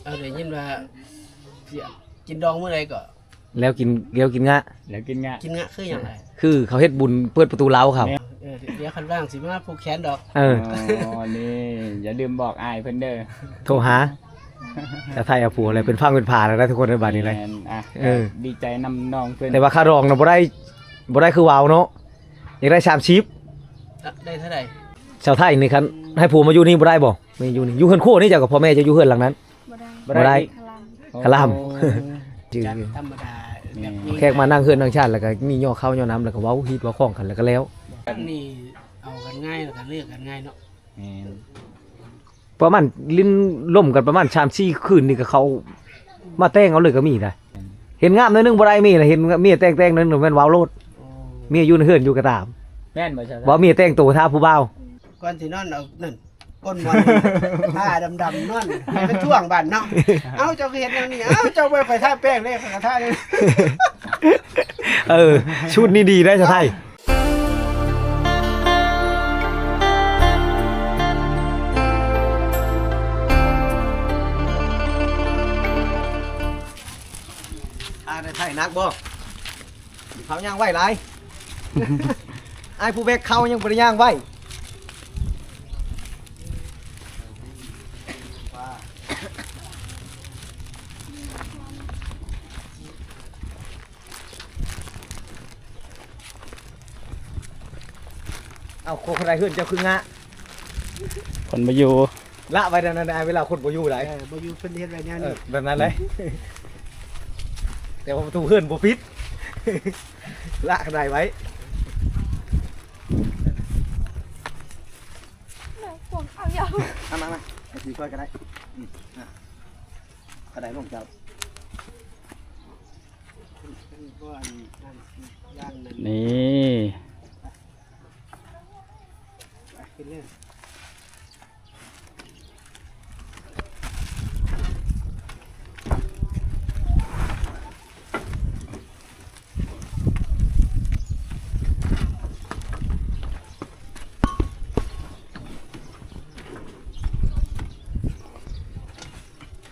ເອີ ໄດ້ຍິນວ່າຊິກິນດອງມື້ໃດກໍ ແລ້ວກິນ ແລ້ວກິນງະ ແລ້ວກິນງະ ກິນງະຄືຫຍັງ? ຄືເຂົາເຮັດບຸນເປີດປະຕູລາວເຂົາ ແມ່ນ ເອີ ດຽວຄັນວ່າງຊິມາຜູກແຂນດອກ. ເອີ ອໍ ນີ້ຢ່າລືມບອກອ້າຍເພິ່ນເດີ ໂທຫາ. ສາວໄທເອົາຜົວແລ້ວ ເປັນຝັ່ງເປັນຜາແລ້ວນະທຸກຄົນໃນບາດນີ້ນະ. ແມ່ນ ອ່ະ ເອີ ດີໃຈນຳນ້ອງເພິ່ນ. ແຕ່ວ່າຄ່າດອງນະບໍ່ໄດ້ ບໍ່ໄດ້ຄືເວົ້າເນາະ ຢາກໄດ້ສາມສິບ. ອະ ໄດ້ເທົ່າໃດ? ສາວໄທນີ້ຄັນໃຫ້ຜົວມາຢູ່ນີ້ບໍ່ໄດ້ບໍ່? ມາຢູ່ນີ້ ຢູ່ເຮືອນຄົວນີ້ ເຈົ້າກັບພໍ່ແມ່ເຈົ້າຢູ່ເຮືອນຫຼັງນັ້ນ? ບໍ່ໄດ້ ບໍ່ໄດ້ ຄະລຳ ຄະລຳ. ໂອ້ ຈື່ ຈັດທຳມະດາແບບນີ້ ແຂກມານັ່ງເຮືອນນັ່ງຊານ ແລ້ວກໍມີຍໍເຂົ້າຍໍນ້ຳ ແລ້ວກໍເວົ້າຮີດເວົ້າຂອງກັນ ແລ້ວກໍແລ້ວ. ອັນນີ້ເອົາກັນງ່າຍ ແລ້ວກໍເລີກກັນງ່າຍເນາະ. ແມ່ນ ປະມານຫຼິ້ນລົມກັນປະມານສາມສີ່ຄືນນີ້ກໍເຂົາມາແຕ່ງເອົາເລີຍກໍມີໄດ໋. ເຫັນງາມໜ້ອຍໜຶ່ງບໍ່ໄດ້ເມຍນະ ເຫັນເມຍແຕ່ງໆໜ້ອຍໜຶ່ງແມ່ນເວົ້າໂລດ. ໂອ້ ເມຍຢູ່ໃນເຮືອນຢູ່ກໍຕາມ. ແມ່ນບໍ່? ເວົ້າເມຍແຕ່ງໂຕຖ້າຜູ້ບ່າວ ກ່ອນຊິນອນເອົານັ້ນ ກົ້ນໝອນຜ້າດຳໆນອນໃຫ້ມັນຖ້ວງບາດເນາະ. ເອົ້າ ເຈົ້າຄືເຮັດແນວນີ້? ເອົ້າ ເຈົ້າບໍ່ໄດ້ໄປທາແປ້ງເດ້ ຂ້ອຍກໍທາຢູ່. ເອີ ຊຸດນີ້ດີໄດ໋ ສາວໄທ. ອາ ໄດ້ໄຖໜັກບໍ່? ເຂົາຍ່າງໄວຫຼາຍ ອ້າຍຜູ້ແບກເຂົາຍັງບໍ່ໄດ້ຍ່າງໄວ. ເອົ້າ ໂຄກໄດ້ເຮືອນເຈົ້າຄືງະ ຄົນບໍ່ຢູ່ ລະໄວ້ນັ້ນນະ ເວລາຄົນບໍ່ຢູ່ໄດ໋. ເອີ ບໍ່ຢູ່ເພິ່ນເຮັດໄວ້ແນວນີ້ ເອີ ແບບນັ້ນເລີຍ. ແຕ່ວ່າປະຕູເຮືອນບໍ່ປິດ ລະກະໄດໄວ້. ເອົາມາ ມາ ໃຫ້ຊິຊ່ອຍກໍໄດ້. ອືມ ອ່ະ ກະໄດລົງເຈົ້າ. ນີ້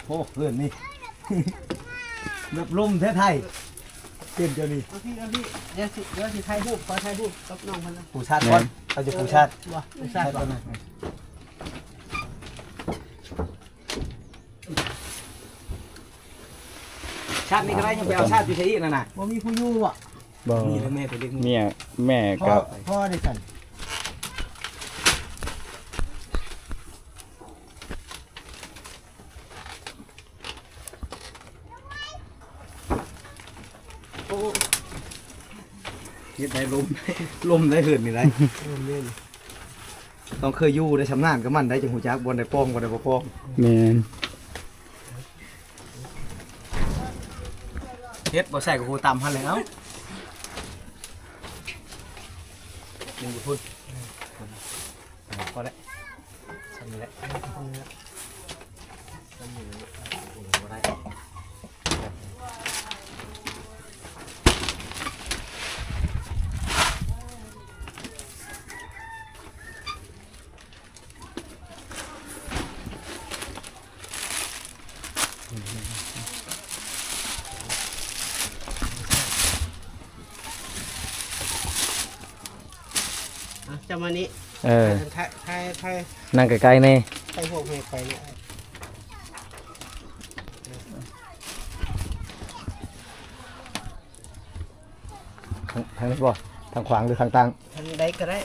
ໂອ້ ເຮືອນນີ້ ແບບລົມແທ້ໄທ ເປັນເຈົ້ານີ້. ເອົາພີ່ ເອົາພີ່ ດຽວຊິ ດຽວຊິຖ່າຍຮູບ ຂໍຖ່າຍຮູບກັບນ້ອງເພິ່ນນະ. ປູຊາດກ່ອນ ເຮົາຈະປູຊາດ ບໍ່ ປູຊາດກ່ອນ. ຊາດນີ້ກໍໄດ້ ຍັງໄປເອົາຊາດຢູ່ໃສອີກນັ້ນນະ? ບໍ່ມີຜູ້ຢູ່ບໍ່? ບໍ່ ນີ້ແຫຼະແມ່ ແຕ່ເດັກ ເມຍ ແມ່ກໍ ພໍ່ ພໍ່ເດ້ຊັ້ນ. ໂອ້ ເຮັດໄດ້ລົມ ລົມໄດ້ເຮືອນນີ້ໄດ້. ຕ້ອງເຄີຍຢູ່ໄດ້ ຊຳນານກັບມັນໄດ້ ຈຶ່ງຮູ້ຈັກບ່ອນໃດປ່ອງ ບ່ອນໃດບໍ່ປ່ອງ. ແມ່ນ ເຮັດບໍ່ໃສ່ກໍຮູ້ຕຳຫັ້ນແຫຼະ. ເອົ້າ ຍັງຢູ່ພຸ້ນ ພໍແລ້ວ ຊ່ຳນີ້ແຫຼະ ຊ່ຳນີ້ແຫຼະ ບໍ່ໄດ້. ອ່ະ ເຈົ້າມານີ້ ເອີ ຖ່າຍ ຖ່າຍ ຖ່າຍ ນັ່ງໃກ້ໆແດ່ ຖ່າຍພວກໃຫ້ໄປນີ້. ທາງ ທາງນີ້ບໍ່? ທາງຂວາງ ຫຼື ທາງຕ່າງ? ທາງໃດກໍໄດ້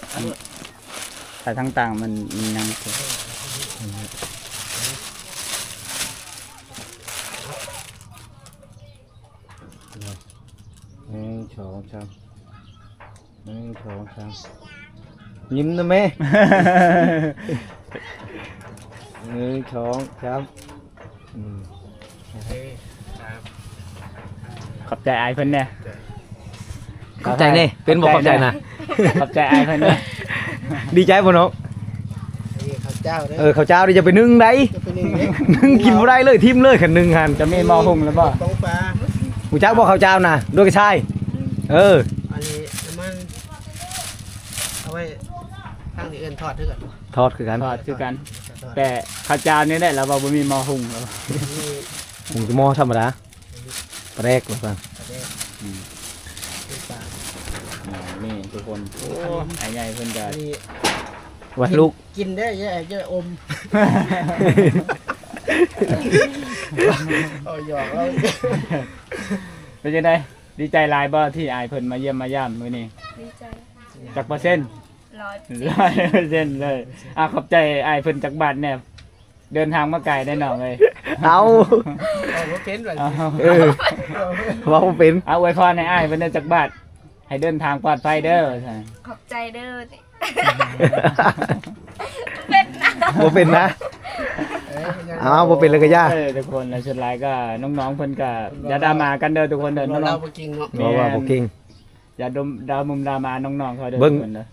ຖ້າທາງຕ່າງມັນ ມັນຍັງ ໜຶ່ງ ສອງ ສາມ ໜຶ່ງ ສອງ ສາມ ຍິ້ມນະແມ່. ໜຶ່ງ ສອງ ສາມ ອືມ ຂອບໃຈອ້າຍເພິ່ນແດ່. ຂອບໃຈແດ່ ເປັນບໍ່ຂອບໃຈນະ? ຂອບໃຈອ້າຍເພິ່ນແດ່. ດີໃຈບໍ່ນ້ອງ? ເອີ ເຂົ້າເຈົ້າເດ້ ເອີ ເຂົ້າເຈົ້ານີ້ຢ່າໄປໜຶ້ງໃດ໋ ຢ່າໄປໜຶ້ງເດ້ ໜຶ້ງກິນບໍ່ໄດ້ເລີຍ ຖິ້ມເລີຍ ຄັນໜຶ້ງຫັ້ນ. ຈະມີໝໍ້ຫຸງແລ້ວບໍ່? ຮູ້ຈັກບໍ່ເຂົ້າເຈົ້ານະ ໂດຍກະຊາຍ? ເອີ ອັນນີ້ນ້ຳມັນ ເອົາໄວ້ທາງນີ້ເອີ້ນທອດຄືກັນ ທອດຄືກັນ ທອດຄືກັນ. ແຕ່ເຂົ້າຈ້າວນີ້ແຫຼະ ລາວວ່າບໍ່ມີໝໍ້ຫຸງ ຫຸງແຕ່ໝໍ້ທຳມະດາ ປາແດກວ່າຊັ້ນ. ອືມ ນີ້ທຸກຄົນ ໂອ້ ອ້າຍໃຫຍ່ເພິ່ນກໍ ໄວ້ລູກ ກິນໄດ້ ຢ່າ ຢ່າອົມ ເອົາ ຢອກເອົາ. ເປັນຈັ່ງໃດ? ດີໃຈຫຼາຍບໍ່ທີ່ອ້າຍເພິ່ນມາຢ້ຽມມາຢາມມື້ນີ້? ດີໃຈ. ຈັກເປີເຊັນ? ຮ້ອຍເປີເຊັນ ຮ້ອຍເປີເຊັນເລີຍ. ອ່າ ຂອບໃຈອ້າຍເພິ່ນຈັກບາດແດ່ ເດີນທາງມາໄກໄດ໋ນ້ອງເອີຍ. ເອົາ ເວົ້າບໍ່ເປັນວ່າ ເອີ ເວົ້າບໍ່ເປັນ. ເອົາ ອວຍພອນໃຫ້ອ້າຍເພິ່ນຈັກບາດ ໃຫ້ເດີນທາງປອດໄພເດີ. ຂອບໃຈເດີ. ເປັນນະ ບໍ່ເປັນນະ. ເອີ ເອົາ ບໍ່ເປັນແລ້ວກໍຢ່າ. ເອີ ທຸກຄົນ ແລະ ສ່ວນຫຼາຍກໍນ້ອງໆເພິ່ນກໍຢ່າດຣາມາກັນເດີທຸກຄົນເດີ. ນ້ອງໆ ເວົ້າບໍ່ເກັ່ງເນາະ ເວົ້າບໍ່ເກັ່ງ. ຢ່າດົມດາມຸມດາມານ້ອງໆເຂົາເດີ ເບິ່ງເພິ່ນເດີ.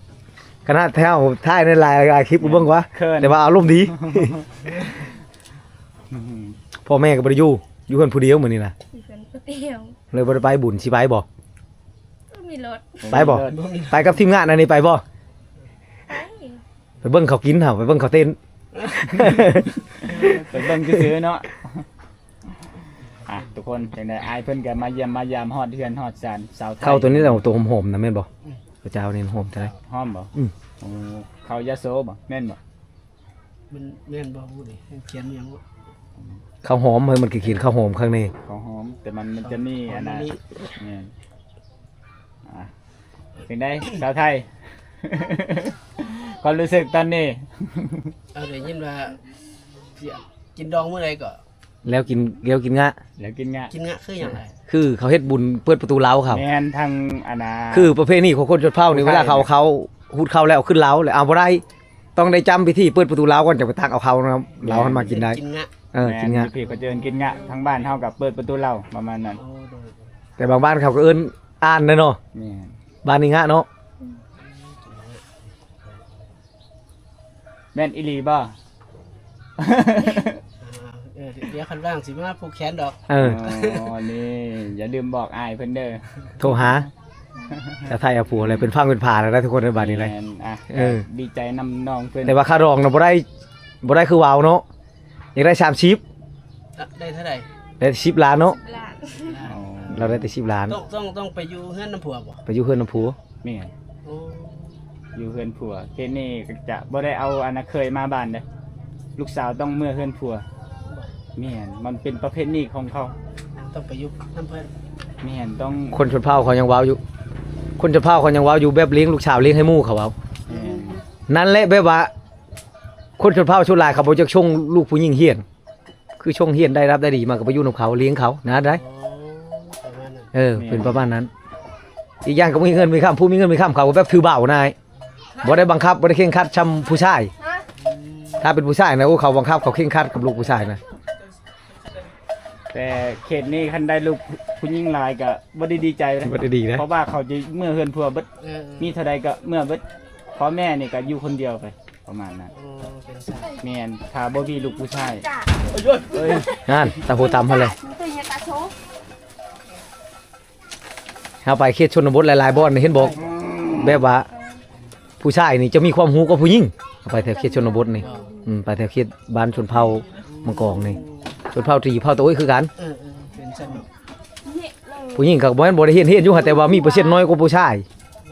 ຂະໜາດແຖວທ້າຍໃນຫຼາຍໆຄລິບກໍເບິ່ງວ່າ ແຕ່ວ່າອາລົມດີ. ພໍ່ແມ່ກໍບໍ່ໄດ້ຢູ່ ຢູ່ເຮືອນຜູ້ດຽວມື້ນີ້ນະ. ຢູ່ເຮືອນຜູ້ດຽວ ເລີຍບໍ່ໄດ້ໄປບຸນ. ຊິໄປບໍ່? ບໍ່ມີລົດ. ໄປບໍ່? ໄປກັບທີມງານອັນນີ້ໄປບໍ່? ໄປ ໄປເບິ່ງເຂົາກິນເຮົາ ໄປເບິ່ງເຂົາເຕັ້ນ ໄປເບິ່ງຊື່ໆເນາະ. ອ່ະ ທຸກຄົນ ຈັ່ງໃດອ້າຍເພິ່ນກໍມາຢ້ຽມມາຢາມຮອດເຮືອນຮອດຊານສາວໄທ. ເຂົ້າຕົວນີ້ແຫຼະ ຕົວຫອມໆນະ ແມ່ນບໍ່? ອືມ ເຂົາເຈົ້ານີ້ຫອມເທົ່າໃດ? ຫອມບໍ່? ອືມ ໂອ້ ເຂົ້າຍາໂສບໍ່? ແມ່ນບໍ່? ມັນແມ່ນບໍ່ຮູ້ນີ້ ຂຽນຫຍັງບໍ່? ເຂົ້າຫອມ ເຮີ້ຍ ມັນຄືຂຽນເຂົ້າຫອມຂ້າງໃນ. ເຂົ້າຫອມ ແຕ່ມັນ ມັນຈະມີອັນນັ້ນ ແມ່ນ. ອ່ະ ເປັນໃດສາວໄທ ຄວາມຮູ້ສຶກຕອນນີ້? ເອົາ ໄດ້ຍິນວ່າຊິກິນດອງມື້ໃດກໍ? ແລ້ວກິນ ແລ້ວກິນງະ ແລ້ວກິນງະ. ກິນງະຄືຫຍັງ? ຄືເຂົາເຮັດບຸນເປີດປະຕູເລົາເຂົາ. ແມ່ນ ທາງອັນນ່າ ຄືປະເພນີຂອງຄົນຊົນເຜົ່ານີ້ ເວລາເຂົາເອົາເຂົ້າ ຫຸດເຂົ້າແລ້ວເອົາຂຶ້ນເລົາ ແລ້ວເອົາບໍ່ໄດ້. ຕ້ອງໄດ້ຈຳພິທີເປີດປະຕູເລົາກ່ອນ ຈັ່ງໄປຕັກເອົາເຂົ້ານຳເລົາຫັ້ນມາກິນໄດ້. ກິນງະ ເອີ ແມ່ນ ກິນງະ. ຢູ່ພີ້ເຂົາເອີ້ນກິນງະ ທາງບ້ານເຮົາກໍເປີດປະຕູເລົາປະມານນັ້ນ. ໂອ້ ໂດຍ ໂດຍ. ແຕ່ບາງບ້ານເຂົາກໍເອີ້ນອ່ານເດ້ເນາະ. ແມ່ນ ບ້ານນີ້ງະເນາະ. ແມ່ນອີ່ຫຼີບໍ່? ເອີ ດຽວຄັນວ່າງຊິມາຜູກແຂນດອກ. ເອີ ອໍ ນີ້ຢ່າລືມບອກອ້າຍເພິ່ນເດີ ໂທຫາ. ສາວໄທເອົາຜົວແລ້ວ ເປັນຝັ່ງເປັນຜາແລ້ວນະທຸກຄົນເດີ ບາດນີ້ນະ. ແມ່ນ ອ່ະ ເອີ ກໍດີໃຈນຳນ້ອງເພິ່ນ. ແຕ່ວ່າຄ່າດອງນະບໍ່ໄດ້ ບໍ່ໄດ້ຄືເວົ້າເນາະ. ຢາກໄດ້ສາມສິບ ໄດ້ເທົ່າໃດ? ໄດ້ສິບລ້ານເນາະ. ສິບລ້ານ. ອໍ ລາວໄດ້ແຕ່ສິບລ້ານ. ຕ້ອງ ຕ້ອງ ຕ້ອງໄປຢູ່ເຮືອນນຳຜົວບໍ່? ໄປຢູ່ເຮືອນນຳຜົວ. ແມ່ນ ໂອ້ ຢູ່ເຮືອນຜົວ. ເຂດນີ້ຈະບໍ່ໄດ້ເອົາອັນນະເຂີຍມາບ້ານເດ້ ລູກສາວຕ້ອງເມືອເຮືອນຜົວ. ແມ່ນ ມັນເປັນປະເພນີຂອງເຂົາ ຕ້ອງໄປຢູ່ນຳເພິ່ນ. ແມ່ນ ຕ້ອງ ຄົນຊົນເຜົ່າເຂົາຍັງເວົ້າຢູ່ ຄົນຊົນເຜົ່າເຂົາຍັງເວົ້າຢູ່ ແບບລ້ຽງລູກສາວລ້ຽງໃຫ້ໝູ່ ເຂົາເວົ້າ. ແມ່ນ ນັ້ນແຫຼະ ແບບວ່າ ຄົນຊົນເຜົ່າສ່ວນຫຼາຍເຂົາບໍ່ຈັກສົ່ງລູກຜູ້ຍິງຮຽນ ຄືສົ່ງຮຽນໄດ້ລາບໄດ້ດີມາກໍໄປຢູ່ນຳເຂົາ ລ້ຽງເຂົານະໄດ໋. ອໍ ປະມານນັ້ນ. ເອີ ແມ່ນ ເປັນປະມານນັ້ນ. ອີກຢ່າງກໍມີເງິນມີຄຳ ຜູ້ມີເງິນມີຄຳເຂົາກໍແບບຖືເບົານາຍ ບໍ່ໄດ້ບັງຄັບ ບໍ່ໄດ້ເຄັ່ງຄັດຊ່ຳຜູ້ຊາຍ. ຖ້າເປັນຜູ້ຊາຍນະ ໂອ້ ເຂົາບັງຄັບ ເຂົາເຄັ່ງຄັດກັບລູກຜູ້ຊາຍນະ. ແຕ່ເຂດນີ້ຄັນໄດ້ລູກຜູ້ຍິງຫຼາຍກໍບໍ່ໄດ້ດີໃຈເດ້ ບໍ່ໄດ້ດີເດ້ ເພາະວ່າເຂົາຈະເມືອເຮືອນຜົວເບິດ. ເອີ ເອີ ມີເທົ່າໃດກໍເມືອເບິດ ພໍ່ແມ່ນີ້ກໍຢູ່ຄົນດຽວໄປ ປະມານນັ້ນ. ໂອ້ ເປັນຊັ້ນ. ແມ່ນ ຖ້າບໍ່ມີລູກຜູ້ຊາຍ. ເອີຍ ນັ້ນ ຕາໂຫຕຳຫັ້ນແຫຼະ. ເຮົາໄປເຂດຊົນນະບົດຫຼາຍໆບ່ອນ ເຫັນບໍ່ ແບບວ່າ ຜູ້ຊາຍນີ້ຈະມີຄວາມຮູ້ກວ່າຜູ້ຍິງ. ເຮົາໄປແຖວເຂດຊົນນະບົດນີ້ ອືມ ໄປແຖວເຂດບ້ານຊົນເຜົ່າມັງກອງນີ້ ຊົນເຜົ່າຕີ ເຜົ່າຕະໂອ້ຍຄືກັນ. ເອີ ເອີ ເປັນຊັ້ນເນາະ. ຜູ້ຍິງກໍບໍ່ແມ່ນບໍ່ໄດ້ຮຽນ ຮຽນຢູ່ຫັ້ນ ແຕ່ວ່າມີເປີເຊັນນ້ອຍກວ່າຜູ້ຊາຍ. ເ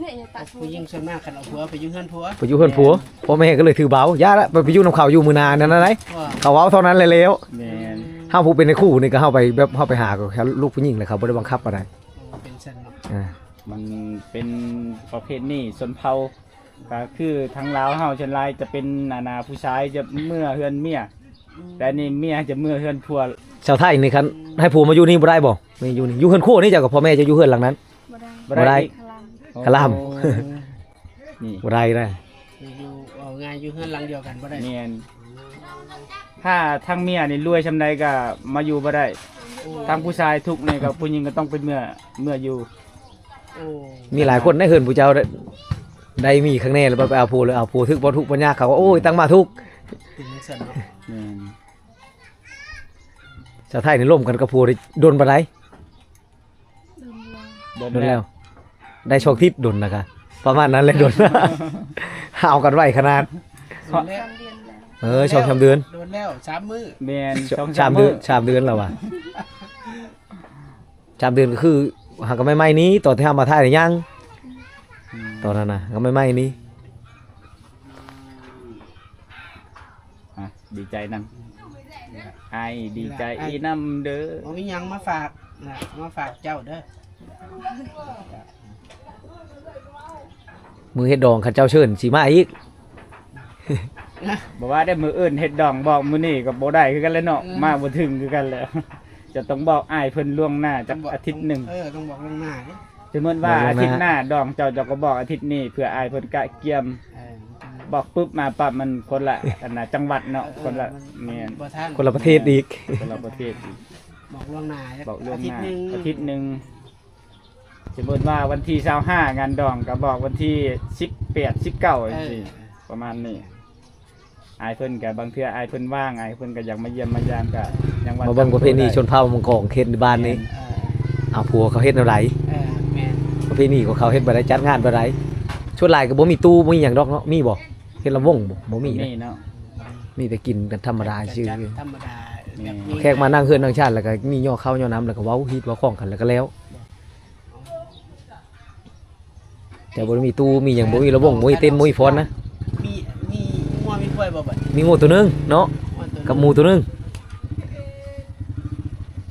ອີ ຜູ້ຍິງສ່ວນມາກຄັນເອົາຜົວໄປຢູ່ເຮືອນຜົວ ໄປຢູ່ເຮືອນຜົວ. ແມ່ນ ພໍ່ແມ່ກໍເລີຍຖືເບົາ ຢ່າລະ ໄປ ໄປຢູ່ນຳເຂົາ ຢູ່ມື້ໜ້ານັ້ນນະໄດ໋. ເຂົາເວົ້າເທົ່ານັ້ນແຫຼະແລ້ວ. ແມ່ນ ເຮົາຜູ້ເປັນໄອ້ຄູ່ນີ້ກໍເຮົາໄປແບບ ເຮົາໄປຫາກໍແຄ່ລູກຜູ້ຍິງແຫຼະ ເຂົາບໍ່ໄດ້ບັງຄັບປານໃດ. ໂອ້ ເປັນຊັ້ນເນາະ. ອ່າ ມັນເປັນປະເພນີຊົນເຜົ່າ ກໍຄືທາງລາວເຮົາສ່ວນຫຼາຍຈະເປັນ ອັນນ່າ ຜູ້ຊາຍຈະເມືອເຮືອນເມຍ ອືມ ແຕ່ນີ້ເມຍຈະເມືອເຮືອນຜົວ. ຊາວໄທນີ້ຄັນໃຫ້ຜົວມາຢູ່ນີ້ບໍ່ໄດ້ບໍ່? ມາຢູ່ນີ້ ຢູ່ເຮືອນຄົວນີ້ ເຈົ້າກັບພໍ່ແມ່ເຈົ້າຢູ່ເຮືອນຫຼັງນັ້ນ ບໍ່ໄດ້ ບໍ່ໄດ້ ບໍ່ໄດ້ອີກ. ຄະລາມ ຄະລາມ ໂອ້ ນີ້ ບໍ່ໄດ້ນະ. ຢູ່ ເວົ້າງ່າຍ ຢູ່ເຮືອນຫຼັງດຽວກັນບໍ່ໄດ້. ແມ່ນ ຖ້າທາງເມຍນີ້ລວຍສ່ຳໃດກໍມາຢູ່ບໍ່ໄດ້. ໂອ້ ທາງຜູ້ຊາຍທຸກນີ້ກໍຜູ້ຍິງກໍຕ້ອງໄປເມືອ ເມືອຢູ່. ໂອ້ ມີຫຼາຍຄົນໃນເຮືອນຜູ້ເຈົ້າໄດ້ ໄດ້ມີຄັກແນ່ ແລ້ວໄປເອົາຜົວ ແລ້ວເອົາຜົວຖືກບໍ່ ທຸກບໍ່ຍາກ ເຂົາກໍ ໂອ້ຍ ອືມ ຕັ້ງມາທຸກ ເປັນຈັ່ງຊັ້ນເນາະ. ແມ່ນ ຊາວໄທນີ້ລົມກັນກັບຜົວໄດ້ດົນປານໃດ? ດົນແລ້ວ ດົນແລ້ວ ໄດ້ສອງທິດດົນນະກະ ປະມານນັ້ນແຫຼະດົນ ເອົາກັນໄວຂະໜາດ. ສາມເດືອນແລ້ວ ເອີ ສອງສາມເດືອນ ໂດນແລ້ວ ສາມມື້ ແມ່ນ ສອງສາມມື້ ສາມເດືອນ ສາມເດືອນແລ້ວວ່າ ສາມເດືອນກໍຄືຫາກໍໃໝ່ໆນີ້ ຕອນທີ່ເຮົາມາຖ່າຍນີ້ຍັງ ອືມ ຕອນນັ້ນນະ ກໍໃໝ່ໆນີ້ ອ່ະ ດີໃຈນຳ ອ້າຍດີໃຈນຳເດີ ບໍ່ມີຫຍັງມາຝາກນະ ມາຝາກເຈົ້າເດີ ມື້ເຮັດດອງ ຄັນເຈົ້າເຊີນຊິມາອີກ ບໍ່ວ່າແຕ່ມື້ອື່ນເຮັດດອງ ບອກມື້ນີ້ກໍບໍ່ໄດ້ຄືກັນແຫຼະເນາະ ເອີ ມາບໍ່ເຖິງຄືກັນແຫຼະ ຈະຕ້ອງບອກອ້າຍເພິ່ນລ່ວງໜ້າຈັກອາທິດໜຶ່ງ ເອີ ຕ້ອງບອກລ່ວງໜ້າເດ້ ສົມມຸດວ່າ ບອກລ່ວງໜ້າ ອາທິດໜ້າດອງເຈົ້າ ເຈົ້າກໍບອກອາທິດນີ້ ເພື່ອອ້າຍເພິ່ນກະກຽມ ເອີ ບອກປຶບມາປັບ ມັນຄົນລະ ອັນນະ ຈັງຫວັດເນາະ ເອີ ຄົນລະ ມັນ ແມ່ນ ບໍ່ທັນ ຄົນລະປະເທດອີກ ຄົນລະປະເທດອີກ ບອກລ່ວງໜ້າ ບອກລ່ວງໜ້າ ອາທິດໜຶ່ງ ອາທິດໜຶ່ງ ສົມມຸດວ່າວັນທີຊາວຫ້າງານດອງ ກໍບອກວັນທີສິບແປດ ສິບເກົ້າ ເອີ ຈັ່ງຊີ້ ປະມານນີ້ ອ້າຍເພິ່ນກໍບາງເທື່ອອ້າຍເພິ່ນວ່າງ ອ້າຍເພິ່ນກໍຢາກມາຢ້ຽມມາຢາມ ກໍຍັງວ່າ ມາເບິ່ງປະເພນີຊົນເຜົ່າມັງກອງເຂດບ້ານນີ້ ແມ່ນ ເອົາ ຜົວເຂົາເຮັດແນວໃດ ເອີ ແມ່ນ ປະເພນີຂອງເຂົາເຮັດແບບໃດ ຈັດງານແບບໃດ ສ່ວນຫຼາຍກໍບໍ່ມີຕູ້ບໍ່ມີຫຍັງດອກເນາະ ມີບໍ່ ເຮັດລຳວົງບໍ່ ບໍ່ມີ ບໍ່ມີເນາະ ມີແຕ່ກິນກັນທຳມະດາຊື່ ຈັດທຳມະດາ ແບບນີ້ ແຂກມານັ່ງເຮືອນນັ່ງຊານ ແລ້ວກໍມີຍໍເຂົ້າຍໍນ້ຳ ແລ້ວກໍເວົ້າຮີດເວົ້າຂອງກັນ ແລ້ວກໍແລ້ວ. ແຕ່ບໍ່ໄດ້ມີຕູ້ມີຫຍັງ ບໍ່ມີລຳວົງ ບໍ່ມີເຕັ້ນ ບໍ່ມີຟ້ອນນະ ມີ ມີງົວມີຄວາຍບໍ່ບັດ ມີງົວໂຕໜຶ່ງເນາະ ກັບໝູໂຕໜຶ່ງ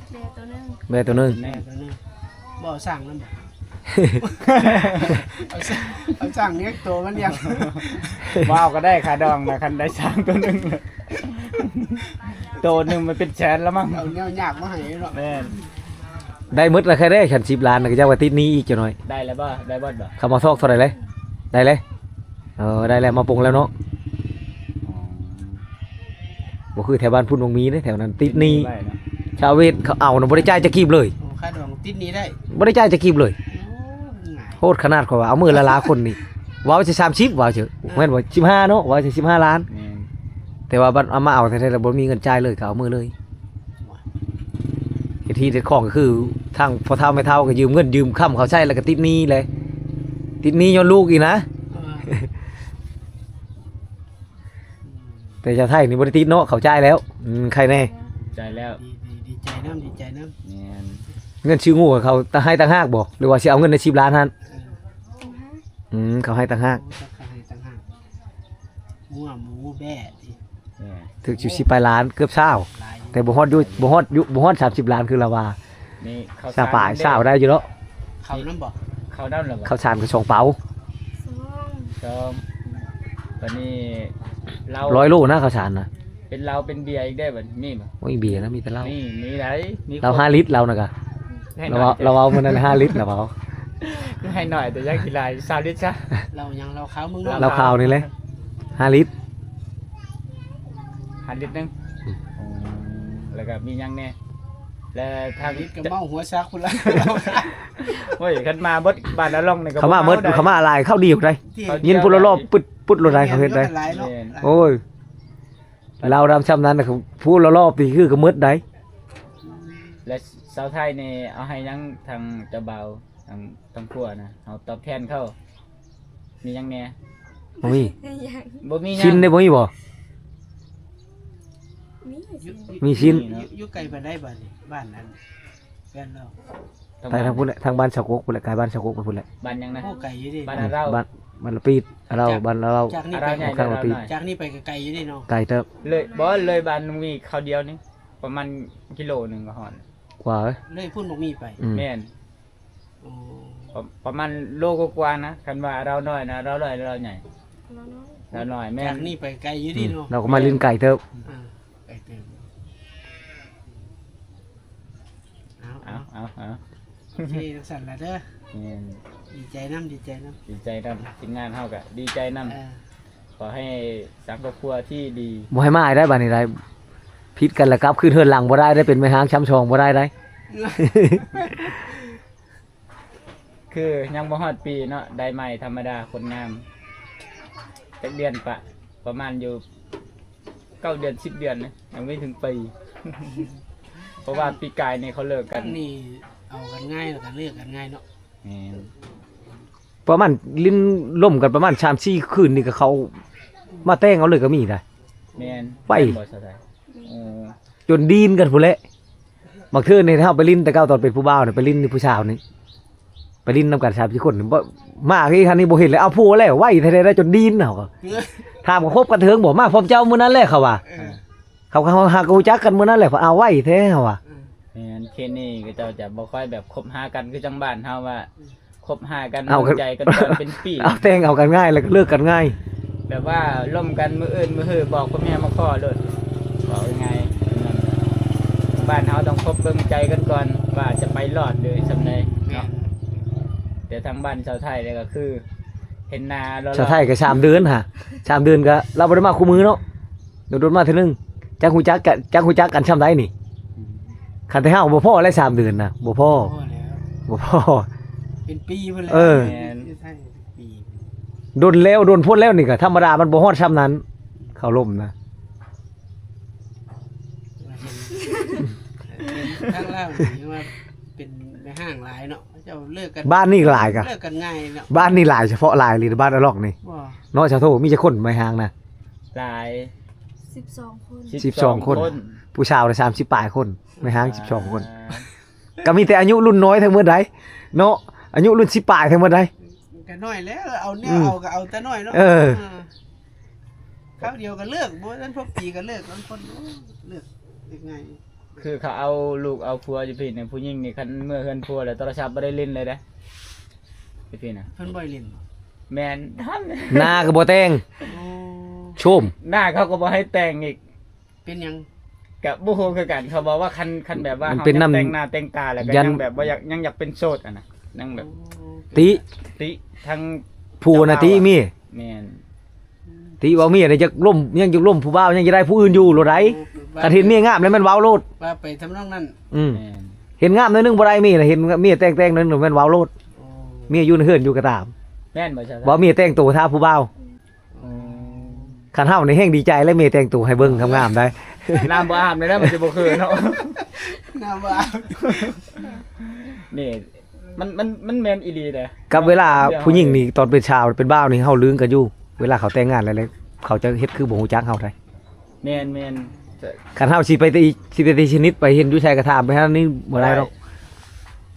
ແບໂຕໜຶ່ງ ແບໂຕໜຶ່ງ ແບໂຕໜຶ່ງ ບໍ່ເອົາຊ້າງນຳບໍ່ ເອົາຊ້າງ ເອົາຊ້າງແຍກໂຕມັນຍັງ ບໍ່ເອົາກໍໄດ້ ຄ່າດອງນະ ຄັນໄດ້ຊ້າງໂຕໜຶ່ງ ໂຕໜຶ່ງມັນເປັນແສນລະມັງ ເອົາແນວຍາກມາໃຫ້ເນາະ ແມ່ນ ໄດ້ໝົດລະ ໃຄໄດ້ຄັນສິບລ້ານນະ ກໍຢາກວ່າຕິດໜີ້ອີກຈັກໜ້ອຍ ໄດ້ແລ້ວບໍ່ ໄດ້ເບິດບໍ່ ເຂົາມາຊອກເທົ່າໃດເລີຍ ໄດ້ເລີຍ ເອີ ໄດ້ແລ້ວ ມາປົງແລ້ວເນາະ ອໍ ບໍ່ຄືແຖວບ້ານພຸ້ນບໍ່ມີເດ້ ແຖວນັ້ນຕິດໜີ້ ຕິດໜີ້ໄວ້ເນາະ ຊາວເວດເຂົາເອົານະ ບໍ່ໄດ້ຈ່າຍຈັກກີບເລີຍ ໂອ້ ຄ່າດອງຕິດໜີ້ໄດ້ ບໍ່ໄດ້ຈ່າຍຈັກກີບເລີຍ ໂອ້ ງ່າຍ ໂຫດຂະໜາດ ຂ້ອຍວ່າເອົາມື້ລະລາຄົນນີ້ ເວົ້າຊິສາມສິບ ເວົ້າຊິ ອ່າ ແມ່ນບໍ່ ສິບຫ້າເນາະ ເວົ້າຊິສິບຫ້າລ້ານ ແມ່ນ ແຕ່ວ່າບັດເອົາມາເອົາແທ້ໆ ແລ້ວບໍ່ມີເງິນຈ່າຍເລີຍ ກໍເອົາມື້ເລີຍ ເຮັດຮີດເຮັດຄອງກໍຄືທາງພໍ່ເຖົ້າແມ່ເຖົ້າກໍຢືມເງິນຢືມຄຳເຂົາໃຊ້ ແລ້ວກໍຕິດໜີ້ແຫຼະ ຕິດໜີ້ຍ້ອນລູກອີກນະ ອ່າ ແຕ່ຊາວໄທນີ້ບໍ່ໄດ້ຕິດເນາະ ເຂົາຈ່າຍແລ້ວ ອືມ ໃຄແນ່ ຈ່າຍແລ້ວ ດີ ດີ ດີໃຈນຳ ດີໃຈນຳ ແມ່ນ ເງິນຊື້ງູເຂົາໃຫ້ຕ່າງຫາກບໍ່ ຫຼືວ່າຊິເອົາເງິນໃນສິບລ້ານຫັ້ນ ເອີ ອືມ ເຂົາໃຫ້ຕ່າງຫາກ ໂອ້ ເຂົາໃຫ້ຕ່າງຫາກ ງົວ ໝູ ແບ້ ຖືກຢູ່ສິບປາຍລ້ານ ເກືອບຊາວ ແຕ່ບໍ່ຮອດຢູ່ ບໍ່ຮອດຢູ່ ບໍ່ຮອດສາມສິບລ້ານ ຄືລາວວ່າ ນີ້ເຂົ້າສານ ຊາວປາຍ ຊາວໄດ້ຢູ່ເນາະ ເຂົ້ານຳບໍ່ ເຂົ້ານຳແລ້ວບໍ່ ເຂົ້າສານກໍສອງເປົາ ສອງ ສອງ ບາດນີ້ເຫຼົ້າ ຮ້ອຍໂລນະເຂົ້າສານນະ ເປັນເຫຼົ້າເປັນເບຍອີກເດ້ບັດນີ້ ມີບໍ່ ໂອ້ຍ ເບຍນະ ມີແຕ່ເຫຼົ້າ ມີ ມີໃດ໋ ມີເຫຼົ້າຫ້າລິດ ເຫຼົ້ານະກະ ລາວເວົ້າ ລາວເວົ້າມື້ນັ້ນຫ້າລິດລາວເວົ້າ ຄືໃຫ້ໜ້ອຍແຕ່ຢາກກິນຫຼາຍ ຊາວລິດຊະ ເຫຼົ້າຫຍັງ ເຫຼົ້າຂາວເມືອງນອກ ເຫຼົ້າຂາວນີ້ແຫຼະ ຫ້າລິດ ຫ້າລິດໜຶ່ງ ອືມ ແລ້ວກໍມີຫຍັງແນ່ ແລະທາງ ຫ້າລິດກໍເມົາຫົວຊັກພຸ້ນລະ ໂອ້ຍ ຄັນມາເບິດບ້ານອາລ່ອງນີ້ກໍ ເຂົາມາເບິດ ເຂົາມາຫຼາຍ ເຂົາດີຢູ່ໃດ ຍິນພຸ້ນລອບໆ ປຶດໆ ໂລດໃດ ເຂົາເຮັດໄດ ແມ່ນ ໂອ້ຍ ລາວດຳຊ່ຳນັ້ນນະ ຜູ້ລອບໆ ນີ້ຄືກໍໝົດໄດ ແລະຊາວໄທນີ້ເອົາໃຫ້ຫຍັງທາງເຈົ້າບ່າວ ທາງ ທາງຜົວນະ ເຮົາຕອບແທນເຂົາ ມີຫຍັງແດ່ ບໍ່ມີ ບໍ່ມີຫຍັງ ຊິນເດ້ ບໍ່ມີບໍ່ ມີ ມີຊິນ ຢູ່ ຢູ່ໄກປານໃດບາດນີ້ ບ້ານອັນ ແຟນລາວ ໄປທາງພຸ້ນແຫຼະ ທາງບ້ານສາກົກພຸ້ນແຫຼະ ກາຍບ້ານສາກົກໄປພຸ້ນແຫຼະ ບ້ານຫຍັງນະ ໂອ້ ໄກຢູ່ເດ້ ບ້ານອາເລົາ ບ້ານ ບ້ານລະປີດ ອາເລົາ ບ້ານອາເລົາ ຈາກນີ້ໄປ ຂ້າງລະປີດ ຈາກນີ້ໄປກໍໄກຢູ່ເດ້ເນາະ ໄກເຕີບ ເລີຍ ບໍ່ ເລີຍບ້ານລຸງມີເຂົາດຽວນີ້ ປະມານກິໂລໜຶ່ງກໍຮອດ ກວ່າເອີຍ ເລີຍພຸ້ນບໍ່ມີໄປ ອືມ ແມ່ນ ໂອ້ ປະ ປະມານໂລກວ່າໆນະ ຄັນວ່າລາວນ້ອຍນະ ລາວນ້ອຍ ລາວໃຫຍ່ ລາວນ້ອຍ ລາວນ້ອຍແມ່ນ ຈາກນີ້ໄປໄກຢູ່ເດ້ເນາະ ອືມ ລາວກໍມາຫຼິ້ນໄກເຕີບ ອ່າ ໄກເຕີບ ເອົາ ເອົາ ເອົາ ເອົາ ໂອເຄ ຈັ່ງຊັ້ນລະເດີ ແມ່ນ ດີໃຈນຳ ດີໃຈນຳ ດີໃຈນຳ ທີມງານເຮົາກໍດີໃຈນຳ ເອີ ຂໍໃຫ້ສ້າງຄອບຄົວທີ່ດີ ບໍ່ໃຫ້ມາອີກໄດ໋ ບາດນີ້ໄດ໋ ຜິດກັນລະກັບຄືນເຮືອນຫຼັງບໍ່ໄດ້ໄດ໋ ເປັນແມ່ຮ້າງຊ້ຳຊອງບໍ່ໄດ້ໄດ໋ ຄືຍັງບໍ່ຮອດປີເນາະ ໄດ້ໃໝ່ທຳມະດາ ຄົນງາມ ຈັກເດືອນປະ ປະມານຢູ່ເກົ້າເດືອນ ສິບເດືອນນະ ຍັງບໍ່ເຖິງປີ ເພາະວ່າປີກາຍນີ້ເຂົາເລີກກັນ ນີ້ເອົາກັນງ່າຍ ແລ້ວກໍເລີກກັນງ່າຍເນາະ ແມ່ນ ປະມານຫຼິ້ນລົມກັນປະມານສາມສີ່ຄືນນີ້ກໍເຂົາ ມາແຕ່ງເອົາເລີຍກໍມີໄດ໋. ແມ່ນ ໄວ ແມ່ນບໍ່ສາວໄທ? ເອີ ຈົນດີນກັນພຸ້ນແຫຼະ. ບາງເທື່ອນີ້ເຮົາໄປຫຼິ້ນແຕ່ເກົ່າ ຕອນເປັນຜູ້ບ່າວນີ້ ໄປຫຼິ້ນນີ້ ຜູ້ສາວນີ້ ໄປຫຼິ້ນນຳກັນສາມສີ່ຄົນນີ້ ບໍ່ ມາຄືຄັນນີ້ບໍ່ເຫັນແລ້ວ ເອົາຜົວແລ້ວ ໄວແທ້ໆ ໄດ້ຈົນດີນເຮົາກໍ ຖາມວ່າຄົບກັນເຖິງບໍ່ ມາພ້ອມເຈົ້າມື້ນັ້ນແຫຼະ ເຂົາວ່າ. ເອີ ເຂົາກໍຫາກໍຮູ້ຈັກກັນມື້ນັ້ນແຫຼະ ເອົາໄວແທ້ ເຂົາວ່າ. ແມ່ນ ເຂດນີ້ເຂົາເຈົ້າຈະບໍ່ຄ່ອຍແບບຄົບຫາກັນຄືຈັ່ງບ້ານເຮົາວ່າ ອືມ ຄົບຫາກັນ ເອົາກັນ ເບິ່ງໃຈກັນກ່ອນເປັນປີ ເອົາແຕ່ງເອົາກັນງ່າຍ ແລ້ວກໍເລີກກັນງ່າຍ ແບບວ່າລົມກັນມື້ອື່ນມື້ຮືບອກພໍ່ແມ່ມາຂໍໂລດ ເວົ້າງ່າຍໆ ບ້ານເຮົາຕ້ອງຄົບເບິ່ງໃຈກັນກ່ອນວ່າຈະໄປລອດຫຼືຊ່ຳໃດເນາະ. ແມ່ນ ແຕ່ທາງບ້ານຊາວໄທນີ້ກໍຄືເຫັນໜ້າຫຼໍ່ໆ ຊາວໄທກໍສາມເດືອນຫາ ສາມເດືອນກໍລາວບໍ່ໄດ້ມາຄູ່ມື້ເນາະ. ໂດນໆມາເທື່ອໜຶ່ງ ຈັກຮູ້ຈັກກັນ ຈັກຮູ້ຈັກກັນຊ່ຳໃດນີ້. ອືມ ຄັນແຕ່ເຮົາບໍ່ພໍແລ້ວ ສາມເດືອນນະ ບໍ່ພໍ ບໍ່ພໍແລ້ວ ບໍ່ພໍ ເປັນປີພຸ້ນແຫຼະ. ເອີ ແມ່ນ ຢູ່ໄທເປັນປີ ດົນແລ້ວ ດົນໂພດແລ້ວນີ້ກໍທຳມະດາ ມັນບໍ່ຮອດຊ່ຳນັ້ນ ເຂົາລົມນະ. ທາງລາວນີ້ວ່າເປັນແມ່ຮ້າງຫຼາຍເນາະ ເຂົາເຈົ້າເລີກກັນ ບ້ານນີ້ຫຼາຍກະ ເລີກກັນງ່າຍເນາະ ບ້ານນີ້ຫຼາຍ ສະເພາະຫຼາຍເລີຍ ບ້ານອາລັອກນີ້. ບໍ່ ເນາະ ສາໂທ ມີຈັກຄົນແມ່ຮ້າງນະ? ຫຼາຍ ສິບສອງຄົນ ສິບສອງຄົນ ສິບສອງຄົນ ຜູ້ສາວນະ ສາມສິບປາຍຄົນ ແມ່ຮ້າງສິບສອງຄົນ ອ່າ ກໍມີແຕ່ອາຍຸລຸ້ນນ້ອຍທັງໝົດໃດ໋ເນາະ ອາຍຸລຸ້ນສິບປາຍທັງໝົດໃດ໋. ກໍນ້ອຍແລ້ວ ເອົາແນວ ອືມ ເອົາກໍເອົາແຕ່ນ້ອຍເນາະ. ເອີ ເອີ ຄາວດຽວກໍເລີກ ບໍ່ທັນຄົບປີກໍເລີກ ບາງຄົນ ໂອ້ ເລີກ ເລີກງ່າຍ. ຄືເຂົາເອົາລູກເອົາຜົວຢູ່ພີ້ນີ້ ຜູ້ຍິງນີ້ ຄັນເມືອເຮືອນຜົວແລ້ວ ໂທລະສັບບໍ່ໄດ້ຫຼິ້ນເລີຍເດ້ ຢູ່ພີ້ນະ. ເພິ່ນບໍ່ໃຫ້ຫຼິ້ນບໍ່? ແມ່ນ ໜ້າກໍບໍ່ແຕ່ງ ໂອ້ ໂຊມ ໜ້າເຂົາກໍບໍ່ໃຫ້ແຕ່ງອີກ. ເປັນຫຍັງ? ກະບໍ່ຮູ້ຄືກັນ ເຂົາບອກວ່າຄັນ ຄັນແບບວ່າ ມັນເປັນນຳ ເຮົາຍັງແຕ່ງໜ້າແຕ່ງຕາ ແລ້ວກໍຍັງແບບວ່າ ຍັງ ຍັງຢາກເປັນໂສດຫັ້ນນະ ຍັງແບບ ອໍ ຕິ ຕິທັງ ຜູ້ນະຕິເມຍ ແມ່ນ ຕິວ່າເມຍນີ້ຢາກລົມ ຍັງຢາກລົມຜູ້ບ່າວ ຍັງຢາກໄດ້ຜູ້ອື່ນຢູ່ໂລດໃດ໋. ໂອ້ ຄັນເຫັນເມຍງາມແລ້ວແມ່ນເວົ້າໂລດ ວ່າໄປທຳນອງນັ້ນ. ອືມ ແມ່ນ ເຫັນງາມໜ້ອຍໜຶ່ງບໍ່ໄດ້ເມຍນະ ເຫັນເມຍແຕ່ງໆໜ້ອຍໜຶ່ງແມ່ນເວົ້າໂລດ. ໂອ້ ເມຍຢູ່ໃນເຮືອນຢູ່ກໍຕາມ ແມ່ນບໍ່ຊະ ວ່າເມຍແຕ່ງໂຕຖ້າຜູ້ບ່າວ. ອືມ ຄັນເຮົານີ້ແຮ່ງດີໃຈແລ້ວ ເມແຕ່ງໂຕໃຫ້ເບິ່ງງາມໆໄດ໋. ນ້ຳບໍ່ອາບແລ້ວ ມັນຈະບໍ່ຄືເນາະ ນ້ຳບໍ່ອາບ. ນີ້ ມັນ ມັນ ມັນແມ່ນອີ່ຫຼີເດ້ ກັບເວລາຜູ້ຍິງນີ້ ຕອນເປັນສາວເປັນບ່າວນີ້ ເຮົາລຶ້ງກັນຢູ່ ເວລາເຂົາແຕ່ງງານແລ້ວ ເຂົາຈະເຮັດຄືບໍ່ຮູ້ຈັກເຮົາໄດ໋. ແມ່ນໆ ຄັນເຮົາຊິໄປຕີ ຊິໄປຕີສະໜິດ ໄປເຫັນຢູ່ໃສກໍຖາມໄປຫັ້ນນີ້ບໍ່ໄດ້ດອກ ບໍ່ໄດ້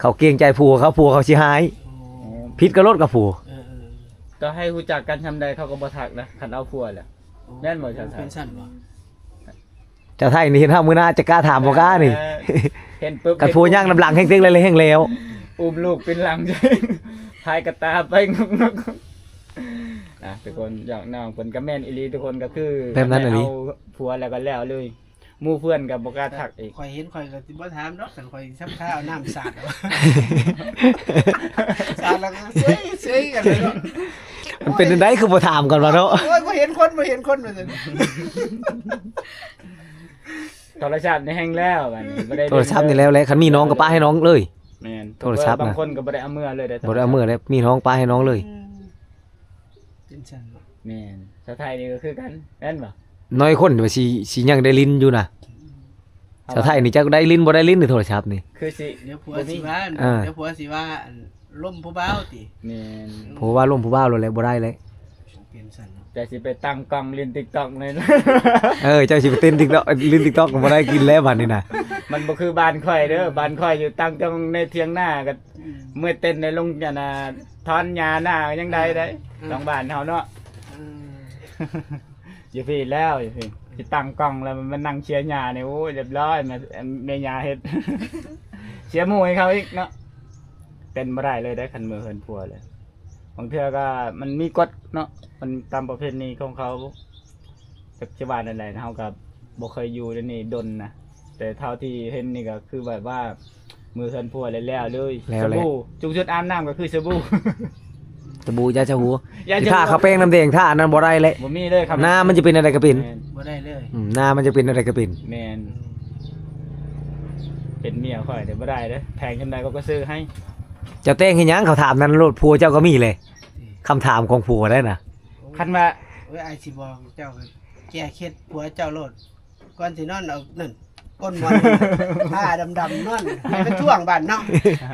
ເຂົາເກງໃຈຜົວເຂົາ ຜົວເຂົາຊິຮ້າຍ. ໂອ້ ຜິດກັນໂລດກັບຜົວ. ເອີໆ ກໍໃຫ້ຮູ້ຈັກກັນຊ່ຳໃດເຂົາກໍບໍ່ທັກນະ ຄັນເອົາຜົວແລ້ວ. ໂອ້ ແມ່ນບໍ່ຊາວໄທ? ເປັນຊັ້ນບໍ່? ຊາວໄທນີ້ເຫັນເຮົາມື້ໜ້າຈະກ້າຖາມບໍ່ກ້ານີ້ ເອີ ເຫັນປຶບ ຄັນຜົວຍ່າງນຳຫຼັງແຮ່ງເຕັກແລ້ວແຮ່ງແລ້ວ ອຸ້ມລູກເປັນຫຼັງ ພາຍກະຕາໄປງອກໆ. ນະ ທຸກຄົນ ຍອກນ້ອງເພິ່ນກໍແມ່ນອີ່ຫຼີ ທຸກຄົນ ກໍຄື ແບບນັ້ນອີ່ຫຼີ ຄັນໄດ້ເອົາຜົວແລ້ວກໍແລ້ວເລີຍ ໝູ່ເພື່ອນກໍບໍ່ກ້າທັກອີກ. ຂ້ອຍເຫັນຂ້ອຍກໍຊິບໍ່ຖາມດອກ ຄັນຂ້ອຍສຳຄາເອົານ້ຳສາດ ສາດແລ້ວກໍເຊີຍໆກັນເລີຍເນາະ. ມັນເປັນຈັ່ງໃດຄືບໍ່ຖາມກ່ອນວະເນາະ? ໂອ້ຍ ບໍ່ເຫັນຄົນ ບໍ່ເຫັນຄົນວ່າຊັ້ນ. ໂທລະສັບນີ້ແຮ່ງແລ້ວ ບັດນີ້ບໍ່ໄດ້ ໂທລະສັບນີ້ແລ້ວແຫຼະ ຄັນມີນ້ອງກໍປະໃຫ້ນ້ອງເລີຍ. ແມ່ນ ໂທລະສັບນະ ບາງຄົນກໍບໍ່ໄດ້ເອົາເມືອເລີຍເດ້ ບໍ່ໄດ້ເອົາເມືອແລ້ວ ມີນ້ອງປະໃຫ້ນ້ອງເລີຍ. ອືມ ເປັນຊັ້ນເນາະ. ແມ່ນ ຊາວໄທນີ້ກໍຄືກັນ ແມ່ນບໍ່? ນ້ອຍຄົນວ່າຊິ ຊິຍັງໄດ້ຫຼິ້ນຢູ່ນະ. ອືມ ຊາວໄທນີ້ຈັກໄດ້ຫຼິ້ນບໍ່ໄດ້ຫຼິ້ນໃນໂທລະສັບນີ້ ຄືຊິ ດຽວຜົວຊິວ່າ ເອີ ດຽວຜົວຊິວ່າ ອັນ ລົມຜູ້ບ່າວຕິ. ແມ່ນ ຜົວວ່າລົມຜູ້ບ່າວໂລດແຫຼະ ບໍ່ໄດ້ແຫຼະ. ເປັນຊັ້ນເນາະ ເຈົ້າຊິໄປຕັ້ງກ້ອງຫຼິ້ນຕິກຕັອກແມ່ນ. ເອີ ເຈົ້າຊິໄປເຕັ້ນຕິກຕັອກ ຫຼິ້ນຕິກຕັອກ ບໍ່ໄດ້ກິນແລ້ວບັດນີ້ນະ. ມັນບໍ່ຄືບ້ານຂ້ອຍເດີ ອືມ ບ້ານຂ້ອຍຢູ່ຕັ້ງກ້ອງໃນຖຽງນາກໍ ອືມ ເມື່ອຍເຕັ້ນໃນລົງ ອັນນ່າ ຖອນຫຍ້ານາກໍຍັງໄດ້ໄດ໋. ອືມ ຂອງບ້ານເຮົາເນາະ. ອືມ ຢູ່ພີ້ແລ້ວ ຢູ່ພີ້ ຊິຕັ້ງກ້ອງແລ້ວມານັ່ງເຊຍຫຍ້ານີ້ ໂອ້ຍ ຮຽບຮ້ອຍ ແມ່ ແມ່ຫຍ້າເຮັດ ເຊຍໝູ່ໃຫ້ເຂົາອີກເນາະ. ເຕັ້ນບໍ່ໄດ້ເລີຍໄດ໋ ຄັນເມືອເຮືອນຜົວແລ້ວ. ບາງເທື່ອກໍມັນມີກົດເນາະ ມັນຕາມປະເພນີຂອງເຂົາ ຈັກຊິວ່າແນວໃດ ເຮົາກໍບໍ່ເຄີຍຢູ່ໃນນີ້ດົນນະ ແຕ່ເທົ່າທີ່ເຫັນນີ້ກໍຄືແບບວ່າ ເມືອເຮືອນຜົວແລ້ວໆເລີຍ. ແລ້ວແຫຼະ ສະບູ ສູງສຸດອາບນ້ຳກໍຄືສະບູ ສະບູ ຢາສະຫົວ ຢາສະຫົວ ຊິທາຂາວແປ້ງນ້ຳແດງ ທາອັນນັ້ນບໍ່ໄດ້ແຫຼະ ບໍ່ມີເລີຍ. ໜ້າມັນຈະເປັນອັນໃດກໍເປັນ ແມ່ນ ບໍ່ໄດ້ເລີຍ. ອືມ ໜ້າມັນຈະເປັນອັນໃດກໍເປັນ. ແມ່ນ ເປັນເມຍຂ້ອຍນີ້ບໍ່ໄດ້ເດ້ ແພງສ່ຳໃດເຂົາກໍຊື້ໃຫ້. ເຈົ້າແຕ່ງເຮັດຫຍັງ? ເຂົາຖາມນັ້ນໂລດ ຜົວເຈົ້າກໍມີແຫຼະ. ອືມ ຄຳຖາມຂອງຜົວໄດ໋ນະ. ໂອ້ຍ ຄັນວ່າ ໂອ້ຍ ອ້າຍຊິບອກເຈົ້າ ແກ້ເຄັດຜົວເຈົ້າໂລດ ກ່ອນຊິນອນເອົານັ້ນ ກົ້ນໝອນ ຜ້າດຳໆນອນ ໃຫ້ມັນທ່ວງບາດເນາະ.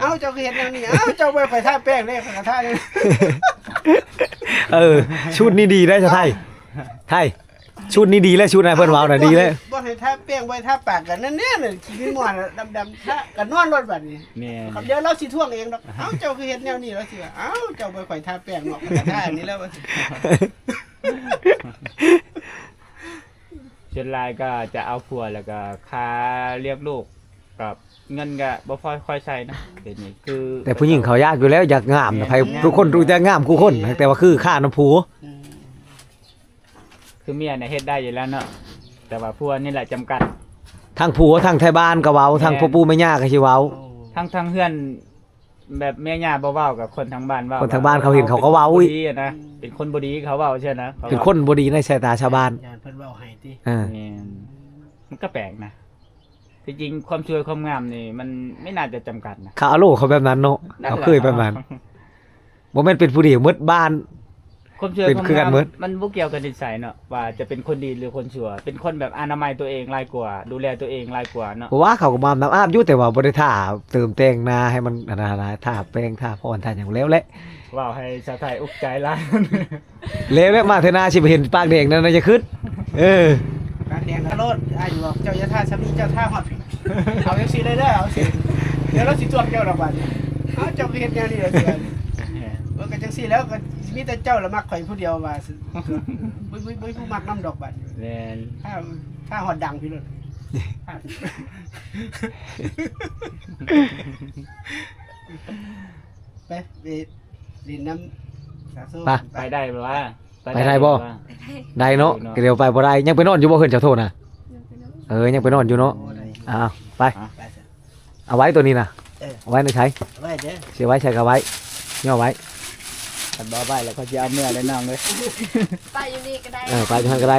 ເອົ້າ ເຈົ້າຄືເຮັດແນວນີ້? ເອົ້າ ເຈົ້າບໍ່ໃຫ້ຂ້ອຍທາແປ້ງເດ້ ຂ້ອຍກໍທາເດ້. ເອີ ຊຸດນີ້ດີໄດ໋ ຊາວໄທ. ໄທ ຊຸດນີ້ດີແລ້ວ ຊຸດນະ ເພິ່ນເວົ້ານະດີແລ້ວ. ບໍ່ໃຫ້ທາແປ້ງ ບໍ່ໃຫ້ທາປາກກັນ ນັ້ນແນ່ ຂີ້ມີມອນດຳໆ ທາກໍນອນໂລດບັດນີ້. ແມ່ນ ດຽວລາວຊິທວງເອງດອກ. ເອົ້າ ເຈົ້າຄືເຮັດແນວນີ້? ລາວຊິວ່າ ເອົ້າ ເຈົ້າບໍ່ໃຫ້ຂ້ອຍທາແປ້ງເນາະ ຂ້ອຍກໍທາອັນນີ້ແລ້ວ. ສ່ວນຫຼາຍກໍຈະເອົາຜົວ ແລ້ວກໍຄ່າລ້ຽງລູກ ກໍເງິນກໍບໍ່ພໍຄ່ອຍໃຊ້ນະ ດຽວນີ້ຄື. ແຕ່ຜູ້ຍິງເຂົາຢາກຢູ່ແລ້ວ ຢາກງາມນະ ໃຜທຸກຄົນຢາກງາມຄູ່ຄົນ ແຕ່ວ່າຄືຄ່ານຳຜົວ. ອືມ ຄືເມຍນະເຮັດໄດ້ຢູ່ແລ້ວເນາະ ແຕ່ວ່າຜົວນີ້ແຫຼະຈຳກັດ. ທັງຜົວ ທັງໄທບ້ານກໍເວົ້າ ທັງພໍ່ປູ່ແມ່ຍ່າກໍຊິເວົ້າ ທັງ ທັງເຮືອນ ແບບແມ່ຍ່າບໍ່ເວົ້າ ກັບຄົນທາງບ້ານເວົ້າ ຄົນທາງບ້ານເຂົາເຫັນເຂົາກໍເວົ້າອີກນະ. ເປັນຄົນບໍ່ດີ ເຂົາເວົ້າຊັ້ນນະ ເຂົາເປັນຄົນບໍ່ດີໃນສາຍຕາຊາວບ້ານ. ຢ້ານເພິ່ນເວົ້າໃຫ້ຕິ. ເອີ ແມ່ນ ມັນກໍແປກນະ. ທີ່ຈິງຄວາມສວຍຄວາມງາມນີ້ ມັນບໍ່ໜ້າຈະຈຳກັດນະ. ເຂົາອາໂລເຂົາແບບນັ້ນເນາະ ເຂົາເຄີຍແບບນັ້ນ. ບໍ່ແມ່ນເປັນຜູ້ດຽວໝົດບ້ານ ຄວາມສວຍ ເປັນຄືກັນໝົດ. ມັນບໍ່ກ່ຽວກັບນິໄສເນາະ ວ່າຈະເປັນຄົນດີຫຼືຄົນຊົ່ວ ເປັນຄົນແບບອະນາໄມຕົວເອງຫຼາຍກວ່າ ດູແລຕົວເອງຫຼາຍກວ່າເນາະ. ເພາະວ່າເຂົາກໍມາອາບນ້ຳອາບຢູ່ ແຕ່ວ່າບໍ່ໄດ້ທາເຕີມແຕ່ງໜ້າໃຫ້ມັນອັນນັ້ນນະ ທາແປ້ງທາພອນທາຫຍັງແລ້ວແຫຼະ. ເວົ້າໃຫ້ສາວໄທອຸກໃຈຫຼາຍ. ແລ້ວແຫຼະ ມາເທື່ອໜ້າຊິໄປເຫັນປາກແດງນັ້ນນະ ຢ່າຄິດ. ເອີ ປາກແດງກະໂລດ ອ້າຍບອກເຈົ້າຢ່າທາຊ່ຳນີ້ ເຈົ້າທາຮອດ ເອົາຈັ່ງຊີ້ເລີຍເດີ ເອົາຊີ້ ດຽວລາວຊິທວງເຈົ້າດອກບາດນີ້. ເອົ້າ ເຈົ້າຄືເຮັດແນວນີ້ລະຊິວ່າ. ເອີ ກໍຈັ່ງຊີ້ແລ້ວ ກໍມີແຕ່ເຈົ້າລະມັກຂ້ອຍຜູ້ດຽວວ່າ. ບໍ່ ບໍ່ ບໍ່ມີຜູ້ມັກນຳດອກບາດນີ້. ແມ່ນ ຖ້າ ຖ້າຮອດດັງພີ້ໂລດ. ໄປ ໄປຫຼິ້ນນຳສາວໂຊ. ໄປ ໄປໄດ້ບໍ່ວະ? ໄປໄດ້ບໍ່? ໄດ້ເນາະ ໄດ້ເນາະ ກໍດຽວໄປບໍ່ໄດ້. ຍັງໄປນອນຢູ່ບໍ່ເຮືອນເຈົ້າໂທນະ? ຍັງໄປນອນ ເອີ ຍັງໄປນອນຢູ່ເນາະ. ໂອ້ ໄດ້ ອ້າວ ໄປ ໄປຊະ ເອົາໄວ້ໂຕນີ້ນະ. ເອີ ເອົາໄວ້ໃນໃສ? ເອົາໄວ້ເດີ ຊິໄວ້ໃສກໍໄວ້ ຍໍໄວ້. ຄັນບໍ່ໄວ້ແລ້ວຂ້ອຍຊິເອົາເມືອແລ້ວນ້ອງເອີຍ. ໄປຢູ່ນີ້ກໍໄດ້ ເອີ ໄປຢູ່ຫັ້ນກໍໄດ້.